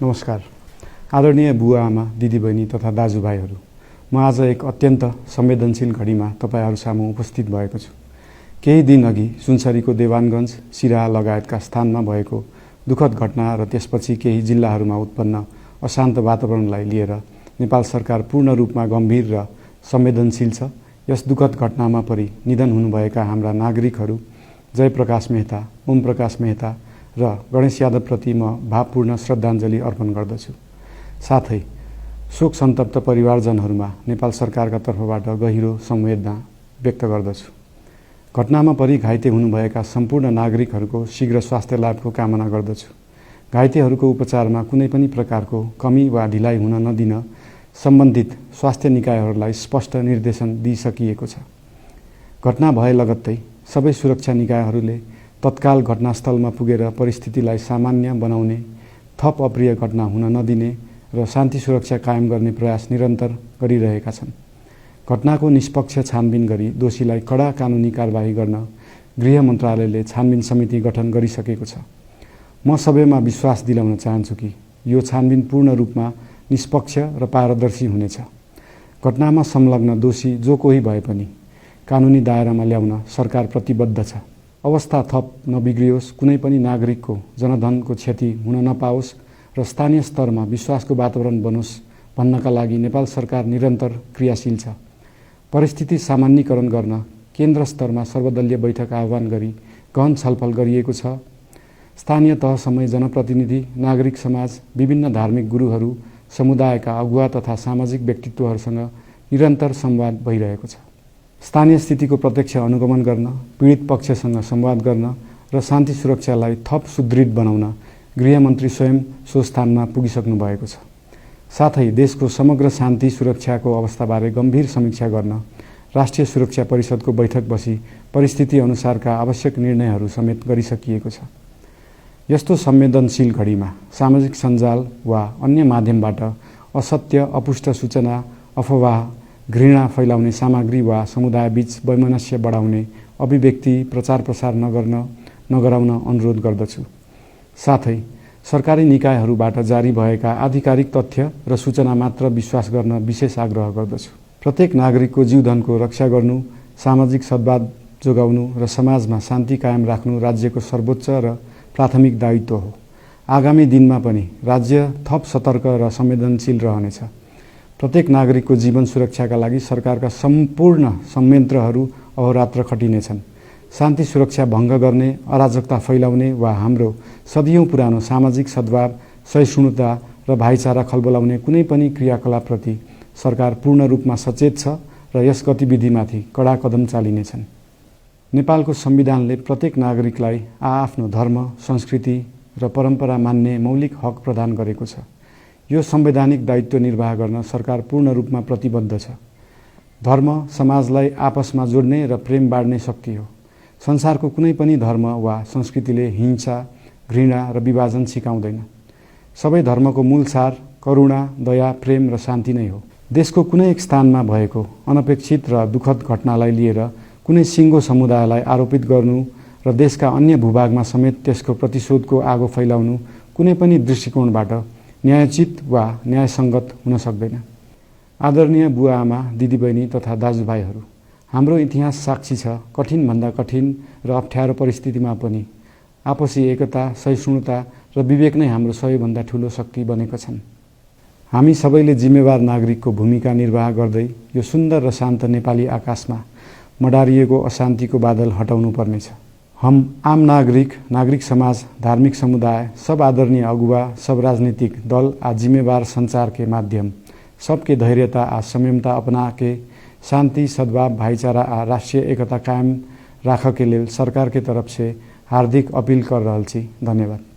नमस्कार। आदरणीय बुवा आमा, दिदीबहिनी तथा दाजुभाइहरू, म आज एक अत्यन्त संवेदनशील घडीमा तपाईहरू सामु उपस्थित भएको छु। केही दिन अघि सुनसरीको देवानगञ्ज, सिराहा लगायतका स्थानमा भएको दुःखद घटना र त्यसपछि केही जिल्लाहरूमा उत्पन्न अशान्त वातावरणलाई लिएर नेपाल सरकार पूर्ण रूपमा गम्भीर र संवेदनशील छ। यस दुःखद घटनामा परि निधन हुनुभएका हाम्रा नागरिकहरू जयप्रकाश मेहता, ओम प्रकाश मेहता र गणेश यादवप्रति म भावपूर्ण श्रद्धाञ्जली अर्पण गर्दछु। साथै शोक सन्तप्त परिवारजनहरूमा नेपाल सरकारका तर्फबाट गहिरो संवेदना व्यक्त गर्दछु। घटनामा परि घाइते हुनुभएका सम्पूर्ण नागरिकहरूको शीघ्र स्वास्थ्य लाभको कामना गर्दछु। घाइतेहरूको उपचारमा कुनै पनि प्रकारको कमी वा ढिलाइ हुन नदिन सम्बन्धित स्वास्थ्य निकायहरूलाई स्पष्ट निर्देशन दिइसकिएको छ। घटना भए लगत्तै सबै सुरक्षा निकायहरूले तत्काल घटनास्थलमा पुगेर परिस्थितिलाई सामान्य बनाउने, थप अप्रिय घटना हुन नदिने र शान्ति सुरक्षा कायम गर्ने प्रयास निरन्तर गरिरहेका छन्। घटनाको निष्पक्ष छानबिन गरी दोषीलाई कडा कानुनी कारबाही गर्न गृह मन्त्रालयले छानबिन समिति गठन गरिसकेको छ। म सबैमा विश्वास दिलाउन चाहन्छु कि यो छानबिन पूर्ण रूपमा निष्पक्ष र पारदर्शी हुनेछ। घटनामा संलग्न दोषी जो कोही भए पनि कानुनी दायरामा ल्याउन सरकार प्रतिबद्ध छ। अवस्था थप नबिग्रियोस्, कुनै पनि नागरिकको जनधनको क्षति हुन नपाओस् र स्थानीय स्तरमा विश्वासको वातावरण बनोस् भन्नका लागि नेपाल सरकार निरन्तर क्रियाशील छ। परिस्थिति सामान्यीकरण गर्न केन्द्र स्तरमा सर्वदलीय बैठक आह्वान गरी गहन छलफल गरिएको छ। स्थानीय तहसम्मै जनप्रतिनिधि, नागरिक समाज, विभिन्न धार्मिक गुरुहरू, समुदायका अगुवा तथा सामाजिक व्यक्तित्वहरूसँग निरन्तर संवाद भइरहेको छ। स्थानीय स्थितिको प्रत्यक्ष अनुगमन गर्न, पीडित पक्षसँग संवाद गर्न र शान्ति सुरक्षालाई थप सुदृढ बनाउन गृहमन्त्री स्वयं सो स्थानमा पुगिसक्नु भएको छ। साथै देशको समग्र शान्ति सुरक्षाको अवस्थाबारे गम्भीर समीक्षा गर्न राष्ट्रिय सुरक्षा परिषदको बैठक बसी परिस्थिति अनुसारका आवश्यक निर्णयहरू समेत गरिसकिएको छ। यस्तो संवेदनशील घडीमा सामाजिक सञ्जाल वा अन्य माध्यमबाट असत्य, अपुष्ट सूचना, अफवाह, घृणा फैलाउने सामग्री वा समुदायबीच वैमनस्य बढाउने अभिव्यक्ति प्रचार प्रसार नगराउन अनुरोध गर्दछु। साथै सरकारी निकायहरूबाट जारी भएका आधिकारिक तथ्य र सूचना मात्र विश्वास गर्न विशेष आग्रह गर्दछु। प्रत्येक नागरिकको जीवधनको रक्षा गर्नु, सामाजिक सद्भाव जोगाउनु र समाजमा शान्ति कायम राख्नु राज्यको सर्वोच्च र प्राथमिक दायित्व हो। आगामी दिनमा पनि राज्य थप सतर्क र संवेदनशील रहनेछ। प्रत्येक नागरिकको जीवन सुरक्षाका लागि सरकारका सम्पूर्ण संयन्त्रहरू अहोरात्र खटिनेछन्। शान्ति सुरक्षा भङ्ग गर्ने, अराजकता फैलाउने वा हाम्रो सदियौं पुरानो सामाजिक सद्भाव, सहिष्णुता र भाइचारा खलबलाउने कुनै पनि क्रियाकलापप्रति सरकार पूर्ण रूपमा सचेत छ र यस गतिविधिमाथि कडा कदम चालिनेछन्। नेपालको संविधानले प्रत्येक नागरिकलाई आआफ्नो धर्म, संस्कृति र परम्परा मान्ने मौलिक हक प्रदान गरेको छ। यो संवैधानिक दायित्व निर्वाह गर्न सरकार पूर्ण रूपमा प्रतिबद्ध छ। धर्म समाजलाई आपसमा जोड्ने र प्रेम बाँड्ने शक्ति हो। संसारको कुनै पनि धर्म वा संस्कृतिले हिंसा, घृणा र विभाजन सिकाउँदैन। सबै धर्मको मूल सार करुणा, दया, प्रेम र शान्ति नै हो। देशको कुनै एक स्थानमा भएको अनपेक्षित र दुःखद घटनालाई लिएर कुनै सिङ्गो समुदायलाई आरोपित गर्नु र देशका अन्य भूभागमा समेत त्यसको प्रतिशोधको आगो फैलाउनु कुनै पनि दृष्टिकोणबाट न्यायोचित वा न्यायसङ्गत हुन सक्दैन। आदरणीय बुवा आमा, दिदीबहिनी तथा दाजुभाइहरू, हाम्रो इतिहास साक्षी छ कठिनभन्दा कठिन र अप्ठ्यारो परिस्थितिमा पनि आपसी एकता, सहिष्णुता र विवेक नै हाम्रो सबैभन्दा ठूलो शक्ति बनेका छन्। हामी सबैले जिम्मेवार नागरिकको भूमिका निर्वाह गर्दै यो सुन्दर र शान्त नेपाली आकाशमा मडारिएको अशान्तिको बादल हटाउनु पर्नेछ। हम आम नागरिक, नागरिक समाज, धार्मिक समुदाय, सब आदरणीय अगुवा, सब राजनीतिक दल आ जिम्मेवार संचार के माध्यम सबके धैर्यता आ संयमता अपना के शांति, सद्भाव, भाईचारा आ राष्ट्रीय एकता कायम राख के लेल सरकार के तरफ से हार्दिक अपील कर रहल छी। धन्यवाद।